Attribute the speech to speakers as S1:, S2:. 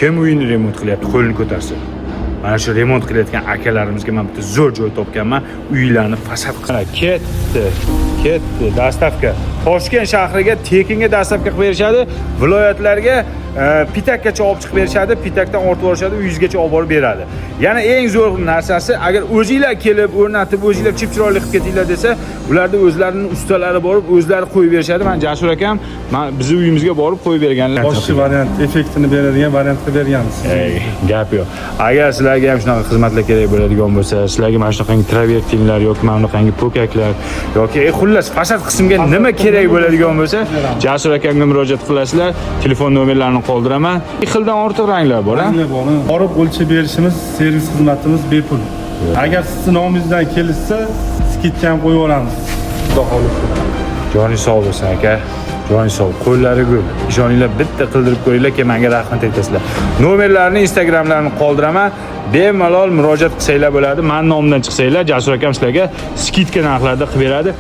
S1: Kim uyini remont qilyapti, qo'lini ko'tarsin. Mana shu remont qilayotgan akalarimizga man bitta zo'r joy topganman. Uylarni fasad qilib ketdi. Ketdi. Доставка. Toshkent shahriga tekinga доставка qilib berishadi. Viloyatlarga Pitakkacha olib chiqib berishadi. Pitakdan ortib borishadi, uyingizgacha olib borib beradi. Yana eng zo'r narsasi, agar o'zinglar kelib o'rnatib, o'zinglar chip chiroyli qilib ketinglar desa, ularda o'zlarining ustalari borib, o'zlari qo'yib berishadi. Man Jasur akam, man bizni uyimizga borib qo'yib berganlar.
S2: Boshqa variant, effektini beradigan variant qilib berganmiz.
S1: Ey, gap yo'q. Agar sizlarga ham shunaqa xizmatlar kerak bo'ladigan bo'lsa, sizlarga mana shunaqangi travertinlar yoki mana bunaqangi po'kaklar yoki xullas fasad qismga nima kerak bo'ladigan bo'lsa, Jasur akamga murojaat qilasizlar. Telefon nomerlarini qoldiraman. Ikki xildan ortiq ranglar bor, a?
S2: Ranglar bor. Borib o'lchab berishimiz, servis xizmatimiz bepul. Agar sizni nomingizdan kelishsa, скидка ham qo'yib yuboramiz. Xudo xohlasa.
S1: Joning sog' bo'lsin, aka. Joning sog', qo'llari gul. Ishoninglar, bitta qildirib ko'ringlar, keyin menga rahmat aytasizlar. Nomerlarini, Instagramlarini qoldiraman. Bemalol murojaat qilsanglar bo'ladi. Mani nomimdan chiqsanglar, Jasur akam sizlarga скидка narxlarda qilib beradi.